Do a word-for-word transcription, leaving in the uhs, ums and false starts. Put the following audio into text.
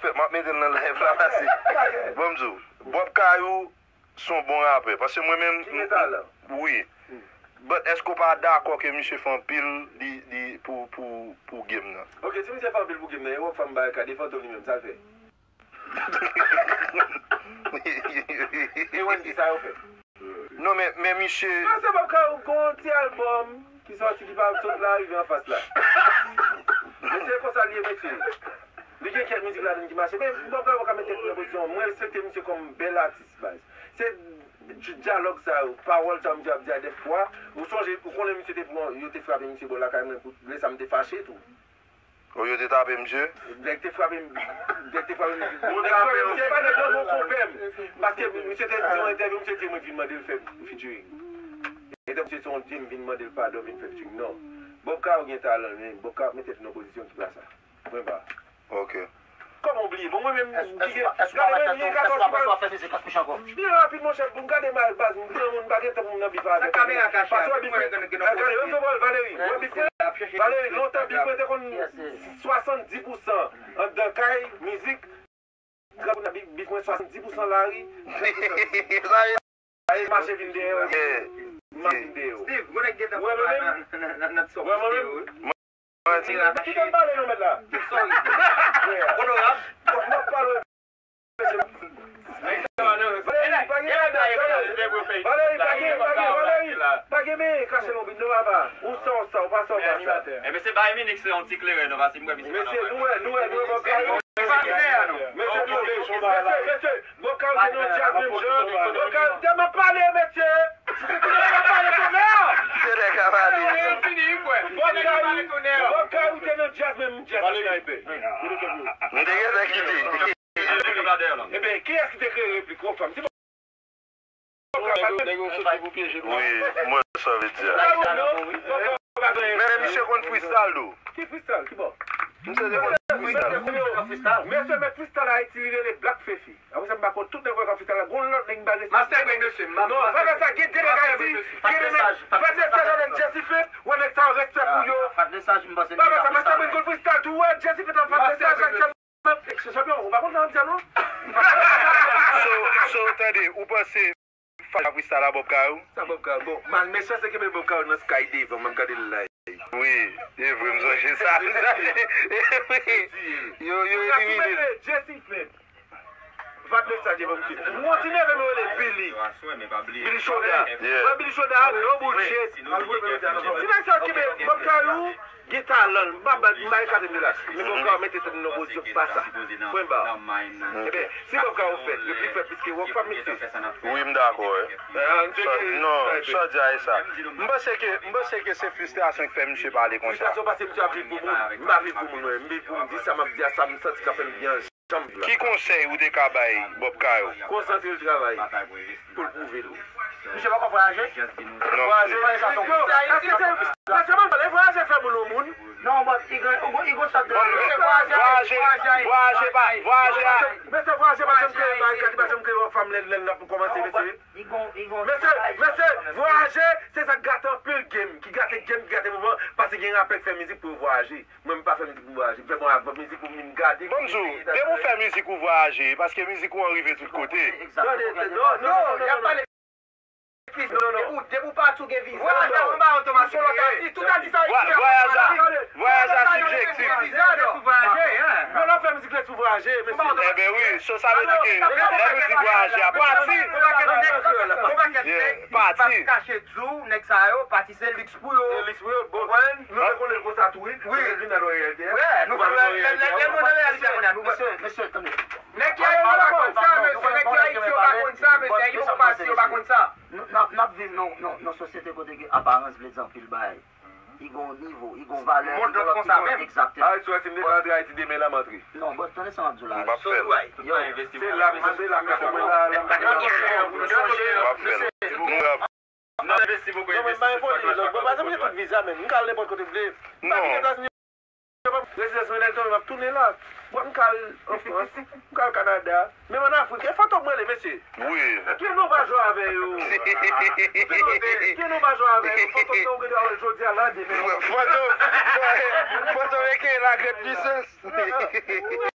fè, m ap mete l nan live la pase. Bon, m di w, Bob Kayou se yon bon rapè. Paske mwen menm. Ki gen talan. Wi. But èske w pa dakò ke misye fè anpil li, li pou, pou, pou game nan? Ok, si misye fè anpil pou game nan, e Rockfam Barikad, e Fantom li menm, sa l fè? E Wendyy, sa yo fè? Non, men, men misye. Panse Bob Kayou gon ti albòm ki sòti ki pa sot la, rive anfas la. Mesye, e konsa l ye, mesye. Li gen kèk mizik ladann ki mache, men Bob Kayou pa ka met tèt li nan pozisyon. Mwen respekte misye kòm bèl atis, baz. Se dyalòg sa yo, pawòl sa yo misye ap di a dèfwa. Ou sonje, ou konnen misye te pran, yo te frape misye bò lakay mwen, pou lè sa m te fache tou. O, yo te tape misye? Nèg te frape m, nèg te frape m. Nèg frape misye, pa nèg nan bon konpè m. Paske misye te di yon entèvyou, misye di mwen vin mande l fè featuring. Entèvyou misye se yon di m vin mande l padon, vin fè featuring. Non. Bob Kayou gen talan, men Bob Kayou ap met tèt li nan pozisyon ki pa sa. Pwen ba. Ok. Kòman w bliye? Bon, mwen menm, m ki gen, gade, mwen, m gen katòz ki pa. Byen rapid, monchè, pou m gade mal, baz, m granmoun, m pa gen tan pou m nan bif avèk. Sa kamera kache a, pou mwen, gade, gade, Valeri, wè bif mwen. Valeri, lontan, bif mwen te konn swasanndis pousan anndan kay, mizik. Granmoun nan bif, bif mwen swasanndis pousan lari, trant pousan mizik. Aye mache vin dèyè w, mache vin dèyè w. Steve, gwo nèg gentan pran nan, nan, nan, nan, nan ti sòk. Wè mwen menm. Kite m pale non, mèt la. Sorry. Onorab. Fòk m ap pale. Valeri, pa gen, Valeri, pa gen, pa gen, Valeri, pa gen men kache nan bit non, papa. Ou sa, ou sa, ou pa sa, ou pa sa. Ebyen, se Bayern Munich, se yon ti kleren, non, paske m wè misye pa nan. Mesye, nou wè, nou wè, nou wè, bon, Mesye, mesye, mesye, Bob Kayou te nan djaz menm jan. Bob Kayou te m ap pale, mesye. Se nèg ap pale tonè. Se nèg ap pale. Bob Kayou, Bob Kayou te nan djaz menm djaz Karayib. Nou te gentan kite. Ebyen, kiyès ki te kreye replik Rockfam? Se Nèg yo, nèg yo soti pou pyeje nou. Wi, m wè sa w vle di a. Men misye konn freestyle tou. Ki freestyle? Ki bò? Misye te konn freestyle. Mesye, men freestyle Ayiti, li rele Black Fefi. Apre sa, m pa konn tout nèg wè k ap freestyle la. Gon lòt nèg m pa respè. Master Brain, mesye, m pa. Non, pa fè sa, gen de nèg Ayiti, gen de nèg. Fat Mesaj avèk Jesse Faith, wè nèg sa yo respè pou yo. Fat Mesaj, m panse. Pa fè sa, Master Brain konn freestyle tou, wè Jesse Faith ap Fat Mesaj ak Chanpyon, ou pa konn sa m ap di a non? So, so, tande, ou panse Fat ap freestyle a Bob Kayou? Sa Bob Kayou? Bon, mal mechan se kenbe Bob Kayou nan sky devan, m ap gade l live. Wi, e vre, m sonje sa. Wi. Yo, yo elimine l. Jesse Faith. Fat Mesaj evanke. M gon ti neve m rele Billy. Billy Shoda. Yeah. Wè Billy Shoda, no bullshit. Ti nèg sa yo kenbe Bob Kayou. Gen talan, m pa ba, m pa ekate m de la. Men Bob Kayou mete tèt li nan pozisyon ki pa sa. Pwen ba. Ebyen, si Bob Kayou fèt, yo pli fèt plis ke Rockfam, mesye. Wi, m dakò, wi. Non, sa w di a e sa. M panse ke, m panse ke se fristrasyon ki fè misye pale konsa. Fristrasyon paske misye ap viv pou moun. M pa viv pou moun, mwen. M viv pou m di sa m ap di a, sa m santi k ap fè m byen. Ki konsèy ou te ka bay Bob Kayou? Konsantre l travay pou l pwouve l. Misye poko vwayaje? Non. Vwayaje, vwayaje sa se yon konsèy. Èske se, èske se, èske se vwayaje fè moun yon moun? Non, but li gen, li gen sòt de. Vwayaje, vwayaje pa, vwayaje a. Mesye, vwayaje pa janm kreye bagay, li pa janm kreye yon fanm lè, lè l ap kòmanse, mesye. Mesye, mesye, vwayaje, se sa k gate anpil game, ki gate game, ki gate moman, paske gen rapè k fè mizik pou yo vwayaje. Mwen, m pa fè mizik pou m vwayaje. M fè bon ak mizik pou m vin gade. Bon, m di w, depi w fè mizik ou vwayaje, paske mizik ou an rive tout kote. Tande, non, non, non, non, non. Non, non. Depi w pati ou gen viza. Vwayaj la, vwayaj la sibjektif. Mwen la fè mizik la sou vwayaje, mesye. Enben wi, so sa vle di ke lè nou di vwayaje a, pati. Pati. Kache di w, nèg sa yo, pati se liks pou yo. Liks pou yo, bon. Konprann? Nou te konnen l konsa tou, wi. Wi. Vin nan reyalite a. Wi, nou vin nan reyalite a, kounye a nou wè. Mesye, mesye, tande. Nèg ki Ayiti yo pa konn sa, mesye. Nèg ki Ayiti yo pa konn sa, mesye. Ayiti yo pa, yo pa konn sa. N ap, n ap viv nan, nan, nan sosyete kote ke aparans vle di anpil bagay. Li gon nivo, li gon valè, li gon lòt ki gon, egzakteman. Ayiti, si m te ka antre Ayiti demen la, m antre. Non, but tande sa m ap di w la. M ap fè l. Se la, se la, m ap fè l. M ap fè l. Nou ap. Non, men m pa gen pwoblèm, non. Bon, pa janm gen tout viza, men m ka al nenpòt kote m vle. M pa vin Etazini. Rezidans mwen lè l tonbe, m ap tounen la. Bon, m ka al an Frans, m ka al Kanada. Menm ann Afrik, e Fantom mwen rele, mesye. Wi. Ki non pa jwe avè yo? Ki non pa jwe avè yo? Fantom nan ou gen dwa wè l jodi a, la demen. Fantom, Fantom e ke la grande puissance.